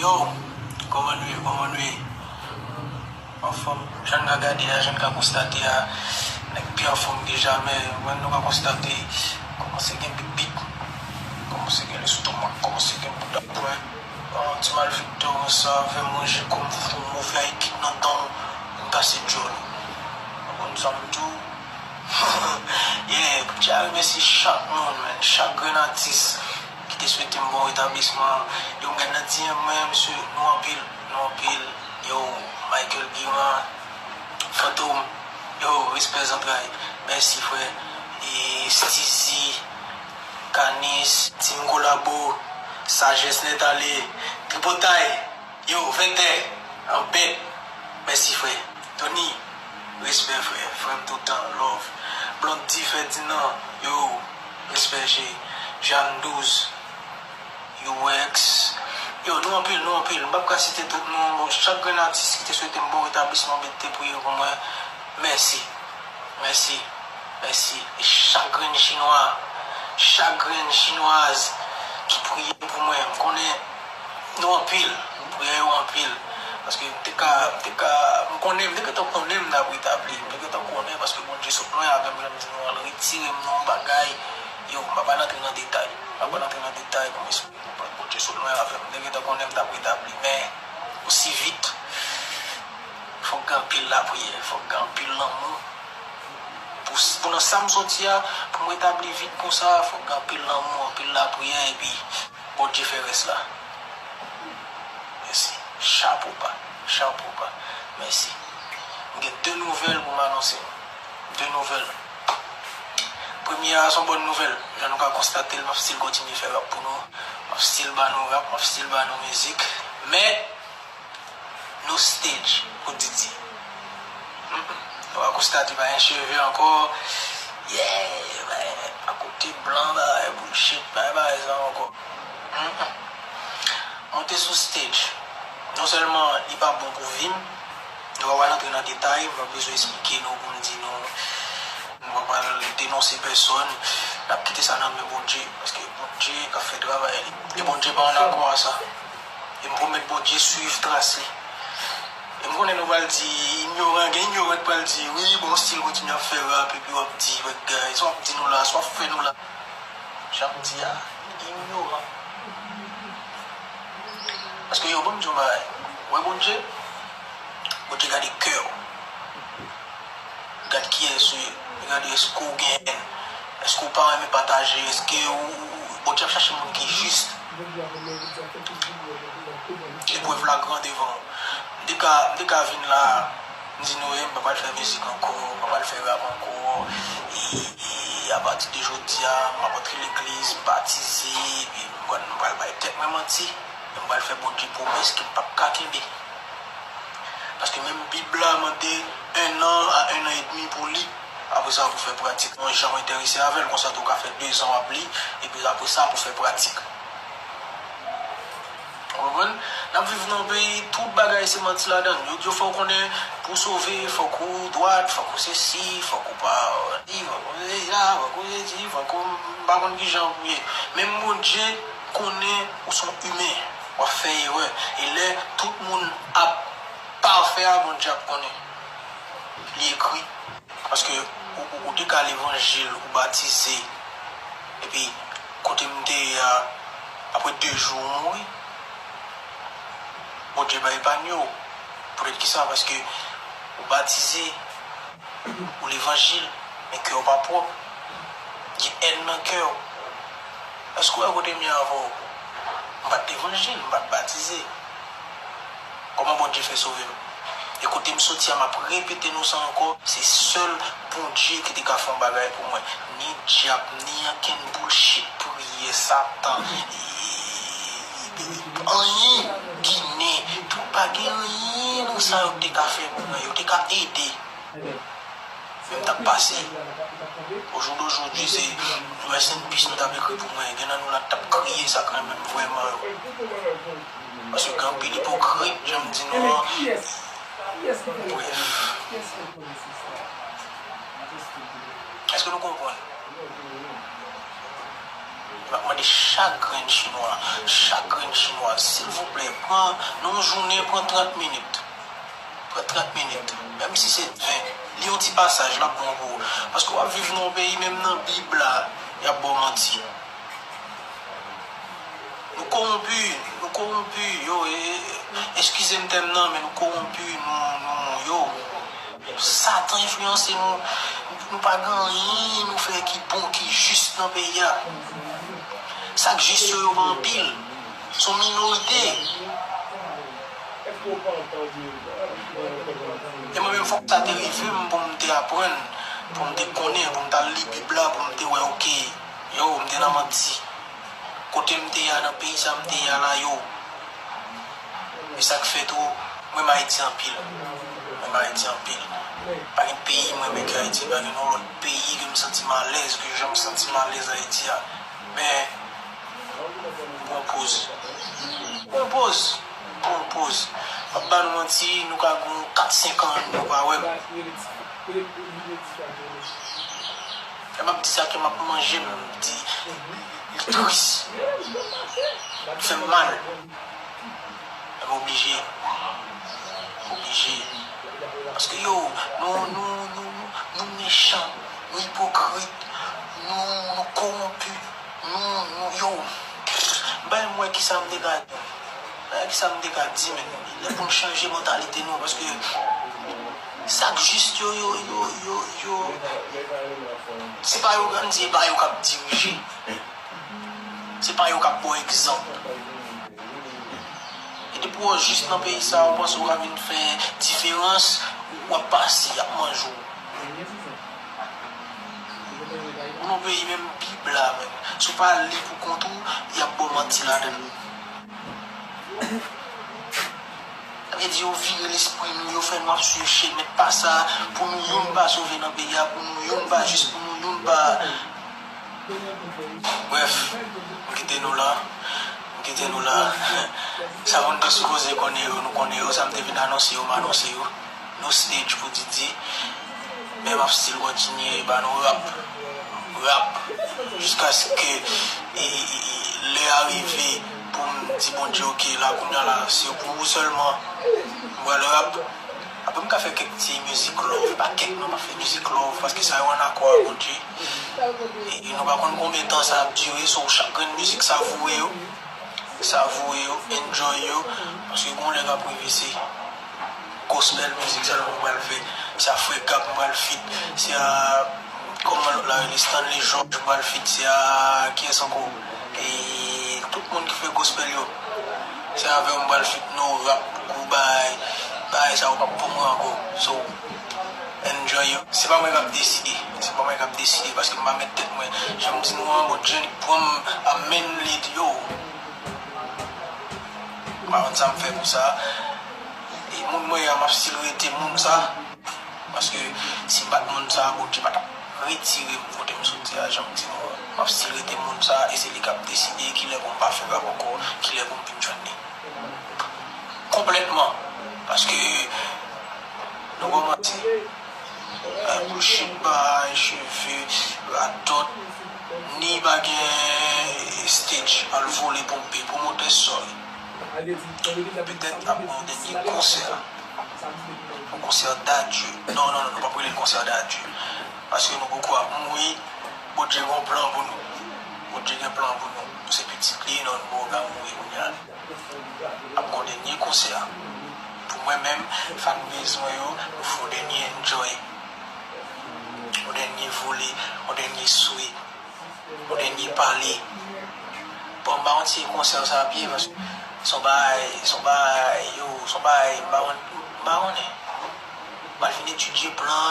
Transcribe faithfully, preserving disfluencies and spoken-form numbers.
Yo, kòman nou ye? Kòman nou ye? Anfòm, jan n ka gade a, jan n ka konstate a, nèg pi anfòm ke jamè. Mwen, nou ka konstate, kòmanse gen bit bit, kòmanse gen lestomak, kòmanse gen bouda pwen. Yon ti malfektè konsa, fè manje kòm fou, move a ekip nan dan w, vin kase djòl ou. Ou konn sa m di w? Yeah, poutja remèsye chak moun, man, chak grenn atis ki te swete m bon retablisman. Yo, m gad nan D M mwen, mesye, nou anpil, nou anpil. Yo, Michael Guiran, Fantom, yo, respè zantray. Mèsi, frè. E Steezy, Kanis, Team Kolabo, Sajès Nèt Ale, Tripotay, yo, Vètè, Anbèt, mèsi, frè. Tony, respè, frè. Frè m toutan, love. Blondy, Ferdinand, yo, respè, G. Jeanne douz, U X. Yo, nou anpil, nou anpil. M p ap ka site tout non. Bon, chak grenn atis ki te swete m bon retablisman, ki te priye pou mwen, mèsi. Mèsi. Mèsi. E chak grenn chinwa, chak grenn chinwaz ki priye pou mwen. M konnen nou anpil. M priye yo anpil. Paske m te ka, m te ka, m konnen, m te gentan konnen m t ap retabli. M te gentan konnen paske Bondye sot lwen avè m, jan m di nou an, l retire m nan yon bagay. Yo, m pa pral antre nan detay. M pa pral antre nan detay pou m esplike. Bondye sot lwen avè m. M te gentan konnen m t ap retabli, men osi vit, fòk gen anpil lapriyè, fòk gen anpil lanmou. Pou, pou nan sa m soti a, pou m retabli vit konsa, fòk gen anpil lanmou, anpil lapriyè, epi Bondye fè rès la. Mèsi. Chapo ba. Chapo ba. Mèsi. M gen de nouvèl pou m anonse nou. De nouvèl. Premye a, se yon bòn nouvèl. Jan nou ka konstate l, m ap still kontinye fè rap pou nou. M ap still ba nou rap, m ap still ba nou mizik. Men, no stage pou Didi. Mm-mm. Nou va konstate pa gen cheve ankò. Yeah, bay, akote blan, bay, bullshit, bay, bay, sa ankò. Mm-mm. Monte sou stage. Non sèlman li pa bon pou vi m, nou pa pral antre nan detay, m pa bezwen esplike nou pou m di nou, nou pa pral denonse pèsòn, n ap kite sa nan men Bondye, paske Bondye k ap fè travay li. E Bondye pa annakò a sa. E m pwomèt Bondye swiv tras li. E m konnen nou pral di, inyoran, gen inyoran k pral di, wi, bon, w still kontinye ap fè rap, epi w ap di, wè, guys, sa w ap di nou la, sa w ap fè nou la. Jan m di a, inyoran. Paske yo, ban m di yon bagay. Wè Bondye, Bondye gade kè w. Gad kiyès ou ye. Li gade èske w gen hèn. Èske w pa renmen pataje. Èske ou, ou, ou, Bondye ap chache moun ki jis. Eprèv la gran devan w. M te ka, m te ka vin la, m di nou, e, m pa pral fè mizik ankò, m pa pral fè rap ankò. E, e, apati de jodi a, m ap antre legliz, m batize, epi m pral, m pral bay tèt mwen manti. Men m pral fè Bondye pwomès ke m p ap ka kenbe. Paske menm Bib la mande un an à un an et demi pou li. Apre sa, pou fè pratik. Mwen janm enterese avè l, konsa tou w ka fè dezan w ap li, epi apre sa, pou fè pratik. Ou konprann? N ap viv nan yon peyi, tout bagay se manti ladan l. Yo di w fòk w konnen pou w sove, fòk ou dwat, fòk ou sesi, fòk ou pa, fòk ou sesi, fòk ou sesi, fòk ou, m pa konn kijan pou ye. Menm Bondye konnen ou se yon imen, w ap fè erè. E lè tout moun ap pafè a, Bondye ap konnen. Li ekri. Paske ou, ou, ou te ka levanjil, ou batize, epi kote m te ye a, apre de jou ou mouri. Bondye pa epanye w. Poutèt ki sa? Paske ou batize, ou levanjil, men kè w pa pwòp. Gen hèn nan kè w. Èske w wè kote m ye avè w? M pa t levanjil, m pa t batize. Kòman Bondye fè sove m? E kote m soti a, m ap repete nou sa ankò, se sèl Bondye ki te ka fè yon bagay pou mwen. Ni dyab, ni ankenn bullshit, priyè, Satan, anyen, Ginen, tout pa gen anyen nan sa yo te ka fè pou mwen, yo te ka ede. Men m t ap pase. Au jour d'aujourd'hui, se rest in peace nou t ap ekri pou mwen. Gen nan nou la k t ap kriye sa k renmen m vrèman yo. Paske gen anpil ipokrit, jan m di nou an. Brèf. Èske nou konprann? M ap mande chak grenn chinwa, chak grenn chinwa, silvouplè, pran, nan yon jounen, pran trant minit. Pran trant minit, menm si se ven. Li yon ti pasaj, l ap bon pou ou. Paske w ap viv nan yon peyi, menm nan Bib la, y ap ba w manti. Nou kowonpi, nou kowonpi, yo, e, e, eskize m tèm nan, men nou kowonpi, nou, nou, yo. Satan enfliyanse nou, nou pa gen anyen nou fè ki bon, ki jis nan peyi a. Sa k jis yo, yo pa anpil. Se yon minorite. E mwen menm, fòk sa te rive m pou m te aprann, pou m te konnen, pou m t al li Bib la, pou m te wè, oke, yo, m te nan manti. Kote m te ye a, nan peyi sa m te ye a la, yo. E sa k fè tou, mwen renmen Ayiti anpil. Mwen renmen Ayiti anpil. Pa gen peyi mwen renmen ke Ayiti. Pa gen yon lòt peyi ke m santi m alèz, ke jan m santi m alèz Ayiti a. Men, pran poz. Pran poz. Pran poz. M ap ba nou manti, nou ka gen kat, senk an, nou pa wè m. Lè m ap di sa, kè m ap manje m, m di, li tris. Li fè m mal. Men m oblije. M oblije. Paske yo, nou, nou, nou, nou, nou mechan, nou ipokrit, nou, nou kowonpi, nou, nou, yo. M pa menm wè kisa m te ka di. Bagay ki sa m te ka di, men. Lè pou n chanje mantalite nou, paske sa k jis yo, yo, yo, yo, yo, se pa yo, ann di, e pa yo k ap dirije. Se pa yo k ap ba w egzanp. E depi w jis nan peyi sa, w panse w ka vin fè diferans, w ap pase, y ap manje w. Ou nan peyi menm Bib la menm. Si w pa li pou kont ou, y ap ba w manti ladan l. Sa vle di yo vire lespri nou, yo fè nou ap swiv chemen pa sa, pou nou youn pa sove nan peyi a, pou nou youn pa jis, pou nou youn pa. Brèf, m kite nou la. M kite nou la. Sa moun te sipoze konnen yo, nou konnen yo. Sa m te vin anonse yo, m anonse yo. No stage pou Didi. Men m ap still kontinye ba nou rap. Rap. Jiskaske e, e, e, e, lè a rive pou m di Bondye, oke, la, kounye a la, se pou ou sèlman. M pral rap. Apre, m ka fè kèk ti mizik love. Pa kèk, non, m ap fè mizik love, paske sa yo ann akò a Bondye. E, e nou pa konn konbyen tan sa ap dire, so, chak grenn mizik, savure yo. Savure yo, enjoy yo, paske gon lè k ap rive, se gospel mizik sèlman m pral fè. Se a Frè Gap m pral feat. Se a, kòman lòt la rele, Stanley George m pral feat. Se a, kiyès ankò? E tout moun ki fè gospel yo. Se avè yo m pral feat, no rap, gwo bagay. Bagay sa yo p ap pou mwen ankò. So, enjoy yo. Se pa mwen k ap deside. Se pa mwen k ap deside, paske m pa mèt tèt mwen. Jan m di nou an, Bondye li pran m, a men li, yo. M pa konn sa m fè pou sa. E moun mwen ye a, m ap still rete moun sa. Paske si m pa t moun sa, Bondye pa t ap retire m kote m soti a, jan m di nou an. M ap still rete moun sa, e se li k ap deside kilè pou m pa fè rap ankò, kilè pou m vin jwenn li. Konplètman. Paske, nou kòmanse. Ay, bullshit, bay, cheve, radòt, ni pa gen stage, al vole ponpe, pwomotè sòl. Petèt ap gen yon dènye konsè. Yon konsè dadye. Non, non, non, nou p ap rele l konsè dadye. Paske nou poko ap mouri, Bondye gen yon plan pou nou. Bondye gen plan pou nou. Nou se pitit li, non, nou poko ka mouri kounye a. Ap gon dènye konsè. Pou mwen menm, fan base mwen yo, nou fè yon dènye enjoy. Yon dènye vole, yon dènye swe, yon dènye pale. Bon, m pa konn si konsè sa ap ye, paske se yon bagay, se yon bagay, yo, se yon bagay, m pa konn, m pa konnen. M al fin etidye plan an.